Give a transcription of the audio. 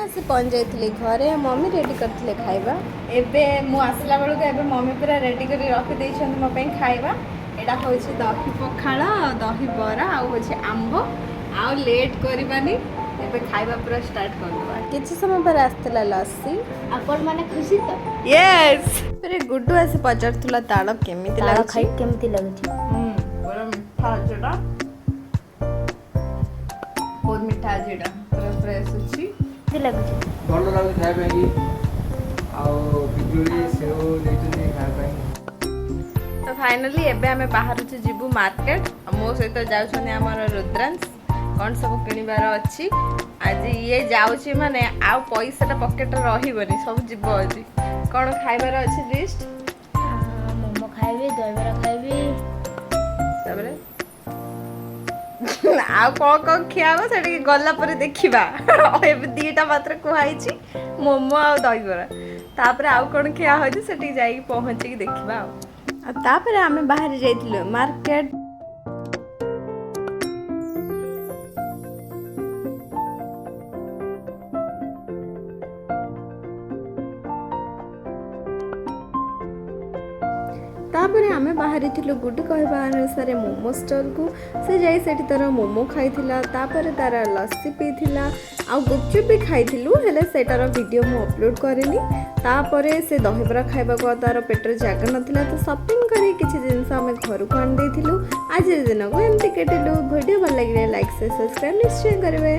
ଆସି ପହଞ୍ଚି ଯାଇଥିଲି ଘରେ। ମମି ରେଡ଼ି କରିଥିଲେ ଖାଇବା। ଏବେ ମୁଁ ଆସିଲା ବେଳକୁ ଏବେ ମମି ପୁରା ରେଡ଼ି କରି ରଖିଦେଇଛନ୍ତି ମୋ ପାଇଁ ଖାଇବା। ଏଇଟା ହେଉଛି ଦହି ପଖାଳ, ଦହି ବରା ଆଉ ହେଉଛି ଆମ୍ବ। ଆଉ ଲେଟ୍ କରିବାନି, ଏବେ ଖାଇବା ପୁରା ଷ୍ଟାର୍ଟ କରିଦେବା। କିଛି ସମୟ ପରେ ଆସିଥିଲା ଲସି। ଆପଣ ମାନେ ଖୁସି ତ? ୟେସ୍। ପରେ ଗୁଡୁ ଆସି ପଚାରୁଥିଲା ତାଳ କେମିତି ତାଳ ଲାଗୁଛି। ଖାଇ କେମିତି ଲାଗୁଛି? ପୁରା ମିଠା ଅଛି ଏଟା, ବହୁତ ମିଠା ଅଛି ଏଟା, ପୁରା ଫ୍ରେଶ୍ ଅଛି। କେମିତି ଲାଗୁଛି? ଭଲ ଲାଗୁଛି ଖାଇବା ପାଇଁ। ଆଉ ପିଜୁଳି, ସେଉ ଦେଇଛନ୍ତି ଖାଇବା ପାଇଁ। ତ ଫାଇନାଲି ଏବେ ଆମେ ବାହାରୁଛୁ, ଯିବୁ ମାର୍କେଟ। ଆଉ ମୋ ସହିତ ଯାଉଛନ୍ତି ଆମର ରୁଦ୍ରାଂଶ। କ'ଣ ସବୁ କିଣିବାର ଅଛି ଆଜି। ଇଏ ଯାଉଛି ମାନେ ଆଉ ପଇସାଟା ପକେଟରେ ରହିବନି, ସବୁ ଯିବ ଆଜି। କ'ଣ ଖାଇବାର ଅଛି ଲିଷ୍ଟ? ମୋମୋ ଖାଇବି, ଦହିବରା ଖାଇବି। ତାପରେ ଆଉ କ'ଣ କ'ଣ ଖିଆ ହବ ସେଠିକି ଗଲା ପରେ ଦେଖିବା। ଏବେ 2ଟା ମାତ୍ର କୁହାହେଇଛି, ମୋମୋ ଆଉ ଦହିବରା। ତାପରେ ଆଉ କ'ଣ ଖିଆ ହେଉଛି ସେଠିକି ଯାଇକି ପହଞ୍ଚିକି ଦେଖିବା। ଆଉ ତାପରେ ଆମେ ବାହାରି ଯାଇଥିଲୁ ମାର୍କେଟ। ତାପରେ ଆମେ ବାହାରିଥିଲୁ ଗୁଡୁ କହିବା ଅନୁସାରେ ମୋମୋ ଷ୍ଟଲ୍କୁ। ସେ ଯାଇ ସେଠି ତାର ମୋମୋ ଖାଇଥିଲା, ତାପରେ ତାର ଲସି ପିଇଥିଲା ଆଉ ଗୁପଚୁପ୍ ବି ଖାଇଥିଲୁ, ହେଲେ ସେଇଟାର ଭିଡ଼ିଓ ମୁଁ ଅପଲୋଡ଼ କରିନି। ତାପରେ ସେ ଦହିବରା ଖାଇବାକୁ ଆଉ ତାର ପେଟରେ ଜାଗା ନଥିଲା, ତ ସପିଂ କରି କିଛି ଜିନିଷ ଆମେ ଘରକୁ ଆଣିଦେଇଥିଲୁ। ଆଜିର ଦିନକୁ ଏମିତି କାଟିଲୁ। ଭିଡ଼ିଓ ଭଲ ଲାଗିଲେ ଲାଇକ୍, ସେୟାର, ସବସ୍କ୍ରାଇବ୍ ନିଶ୍ଚୟ କରିବେ।